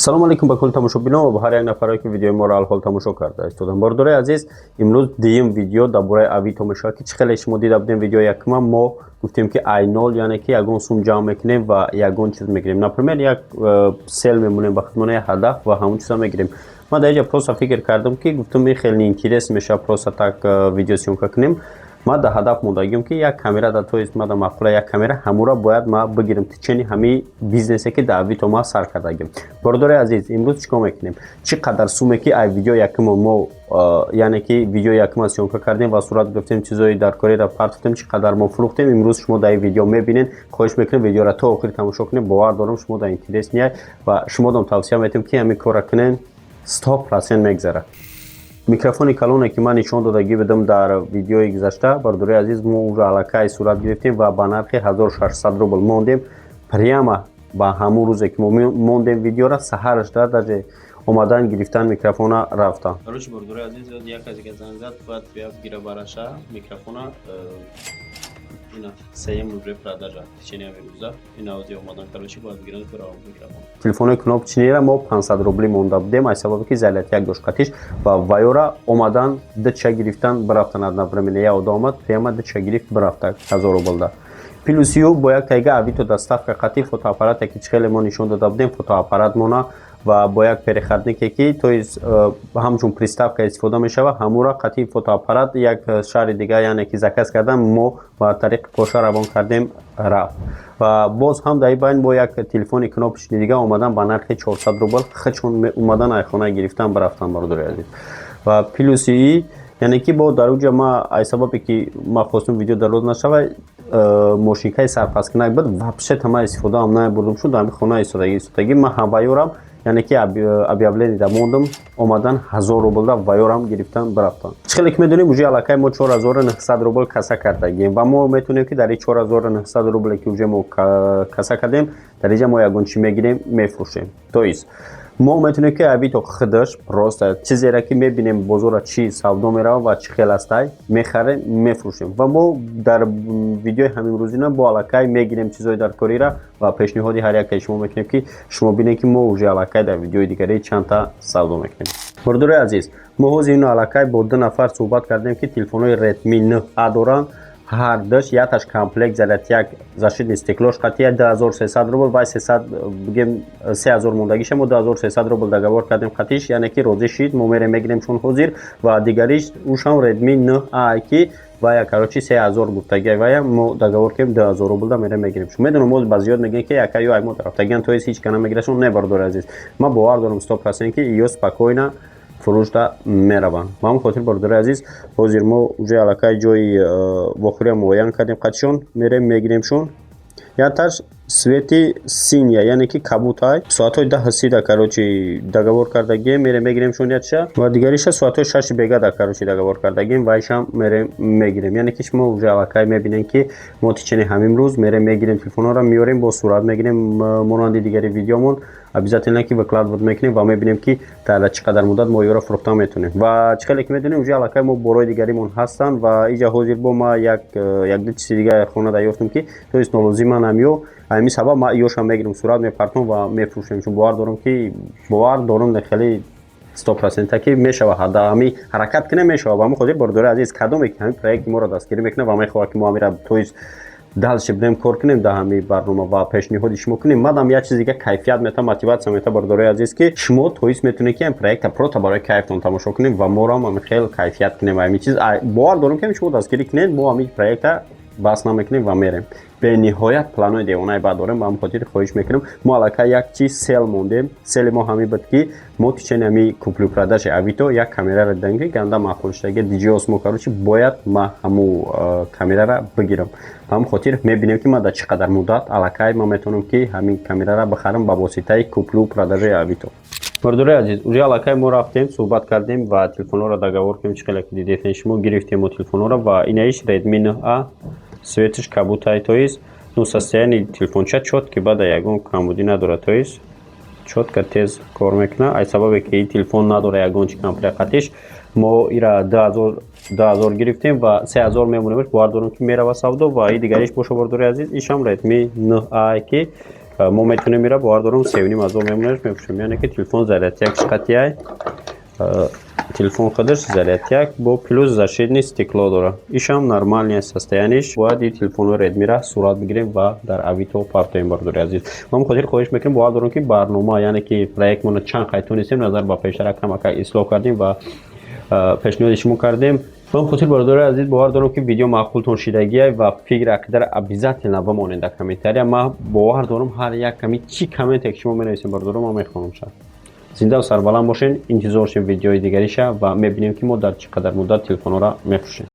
Салому алейкум ба кулли тамошобинон ва ба ҳар як нафаре, ки видеои моро алҳол тамошо карда истодан. Бародарои азиз, имрӯз дуюм видео дар бораи Авито мешавад, ки чӣ хеле шумо дида будем, видеои якума мо гуфтем, ки ай нол, яъне ки ягон сум ҷамъ мекунем ва ягон чиз мегирем, например, як цель мемонем ба худмон, як ҳадаф, ва ҳамон чиза мегирем. Ман дар инҷа просто фикр кардам, ки гуфтам, ин хеле интерес мешавад, просто так видеосъёмка кунем. Ман дар ҳадаф мондагиам, ки як камера да, то есть ман дар маъқула як камера, ҳамура бояд ман бигирам течение ҳамаи бизнесе, ки дар Авито ман сар кардагим. Бародари азиз, имрӯз чӣ кор мекунем? Чӣ қадар суме, ки ай видео якумо мо, яъне ки видео якума съёмка кардем ва сурат гирифтем, чизои даркориро партофтем, чӣ қадар мо фурӯхтем, имрӯз шумо дар ин видео мебинед. Хоҳиш мекунем, видеоро то охир тамошо кунед. Бовар дорам, шумо дар интерес ния ва шумодам тавсия метиҳем, ки ҳамин корро кунед, 100% мегзарад. Микрофони калоне, ки ман нишон додагӣ будам дар видеои гузашта, бародарои азиз, мо уже аллакай сурат гирифтем ва ба нархи 1600 рубл мондем. Прямо ба ҳамун рӯзе, ки мо мондем видеора, саҳараш да даже омадан, гирифтан микрофона, рафтан. Короче, бародарои азиз, як аз занг зад, бояд бия бигира бараша микрофона. Ина сеюм уже продажа течение ҳамин рӯза. Ина ози омадан, короче, бояд бигиранд, биравам микрофон. Телефонои кнопочныйра мо 500 рубли монда будем, аз сабабе ки зарядяк дошт қатиш, ва вайора омадан, дича гирифтан, бирафтан. Одновременно як ода омад, прямо дича гирифт, бирафта 1000 рублда. Плюс ю бо як тайга Авито доставка қатӣ фотоаппарате, ки чӣ хеле мо нишон дода будем фотоаппарат мона, ва бо як переходнике, ки то есть ҳамчун приставка истифода мешавад, ҳамура қатъи фотоаппарат як шаҳри дигар, яъне ки заказ кардан, мо ба тариқи пошта равон кардем, рафт. Ва боз ҳам дар ин байн бо як телефони кнопочный дига омадан ба нархи 400 рубл, худшон омадан, айхона гирифтан, бирафтан, бародари азиз. Ва плюси и, яъне ки бо дар уҷа ма, ай сабабе ки ма хостум видео дароз нашавад, мошинкаи сарпаскунак буд, вообще та ма истифодаам намебурдум, чун дар ҳамин хона истодагӣ. Ма ҳамваёрам, яъне ки объявление да мондам, омадан, 1000 рублда ваёрам гирифтан, бирафтан. Чӣ хеле ки медонем, уже аллакай мо 4900 рубл каса кардагем ва мо метавонем, ки дар ин 4900 рубле, ки уже мо каса кардем, дар инҷа мо ягон чӣ мегирем, мефурӯшем. То есть мо метавонем, ки Авито худаш просто чизере, ки мебинем, бозора чӣ савдо меравад ва чӣ хел астай, мехарем, мефурӯшем. Ва мо дар видеои ҳаминрӯзина бо аллакай мегирем чизҳои даркориро ва пешниҳоди ҳар якаи шумо мекунем, ки шумо бинед, ки мо уже аллакай дар видеои дигаре чандта савдо мекунем. Бародарои азиз, мо ҳозир ино аллакай бо ду нафар суҳбат кардем, ки телефонҳои Redmi 9A доранд ҳар душ. Якташ комплект зарядяк, защитный стеклош қатия 2300 рубл, вай 300, бигем, 3000 мондагиша, мо 2300 рубл договор кардем қатиш, яъне ки розӣ шид. Мо мерем, мегирем чун ҳозир. Ва дигариш ушам Redmi 9A, ки вая, короче, 3000 гуфтаги, вая мо договор кардем, 2000 рублда мерем, мегирем. Шумо медонам, мо ба зиёд мегӯем, ки яка ё ай мо рафтагиан, то есть ҳеҷ ка намегирашон. Не, бародари азиз, ман бовар дорам 100%, ки ё спокойно фурӯшда мераванд. Ба ҳамин хотир, бародари азиз, ҳозир мо уже аллакай ҷои вохӯрия муайян кардем қатишон, мерем, мегиремшон. Якташ цвети синяя, яъне ки кабутай, соатҳои 10:30-да, короче, договор кардагием, мерем, мегиремшон якша. Ва дигариша соатҳои 6-и бегада, короче, договор кардагием, вайшам мерем, мегирем. Яъне ки шумо уже аллакай мебинем, ки мо течение ҳамин рӯз мерем, мегирем телефонҳоро, меорем, бо сурат мегирем, монанди дигари видеомон, обязательно ки выкладывать мекунем ва мебинем, ки дар чӣ қадар муддат мо ёро фурӯхта метавонем. Ва чӣ хеле ки медонем, уже аллакай мо борои дигаримон ҳастанд. Ва иҷа ҳозир бо ма як якду чизи дига хона дарёфтем, ки то есть нолозиманам, ё ҳамин сабаб ма ёшам мегирам, сурат мепартом ва мефурӯшем, чун бовар дорам, ки бовар дорам, хеле 100%-а ки мешава, ҳами ҳаракат кунем, мешава. Ба ҳамин хотир, бародари азиз, кадоме ки ҳамин проекти моро дастгирӣ мекунад ва мехоҳад, ки мо ҳамира, то есть дальше будем, кор кунем дар ҳамин барнома ва пешниҳоди шумо кунем, мадам як чиз дига кайфият мета, мотиватсия мета, бародарои азиз, ки шумо, то есть, метавонед, ки ҳамин проекта просто барои кайфтон тамошо кунем ва моро ҳам хел кайфият кунем. Ва ҳамин чиз бовар дорем, ки шумо дастгирӣ кунед, мо ҳамин проекта бас намекунем ва мерем. Бениҳоят планҳои девонаи бад дорем. Ба ҳамин хотир хоҳиш мекунем, мо аллакай як чиз цель мондем. Цели мо ҳамин буд, ки мо течение ҳами куплю-продажи Авито як камераро дидем, ки ганда маъқул шудаги DJI Osmo. Короче, бояд ма ҳамун камерара бигирам. Ба ҳамин хотир мебинем, ки ман дар чӣ қадар муддат аллакай ман метавонам, ки ҳамин камерара бихарам ба воситаи куплю-продажаи Авито. Бародарои азиз, уже аллакай мо рафтем, суҳбат кардем ва телефонҳоро договор кардем. Чӣ хеле ки дидетен, шумо гирифтем мо телефонҳоро. Ва инаиш Redmi 9A, цветиш кабутай, то есть, ну, состояние телефонча чёткий, бада ягон камбудӣ надорад, то есть чётко тез кор мекунад. Аз сабабе ки ин телефон надора ягон чи комплект қатиш, мо ира 2000 гирифтем ва 3000 мемонемш. Бовар дорем, ки мерава савдо. Ва и дигариш боша, бародари азиз, ишам Redmi 9A, ки Мо метавонем ира, бовар дорам, 3,5 ҳазор мемонаш, мефурӯшем. Яъне ки телефон зарядяк шқатияй, телефон худаш зарядяк бо плюс защитный стекло дора. Ишам нормальное состояние ш. Бояд и телефони Редмира сурат бигирем ва дар Авито партоем, бародари азиз. Ма хотир хоҳиш мекунем, бовар дорам, ки барнома, яъне ки проектмона чанд қай тонистем, назар ба пештара камака ислоҳ кардем ва пешниҳоди шумо кардем. Ба хотир, бародари азиз, бовар дорам, ки видео маъқултон шидагия ва фикр, ақидара обязательно бимонед дар комментария. Ма бовар дорам, ҳар як ками чӣ комменте ки шумо менависем, бародаро, ма мехонам ша. Зиндаву сарбаланд бошен, интизор шем видеои дигариша ва мебинем, ки мо дар чӣ қадар муддат телефонҳоро мефурӯшем.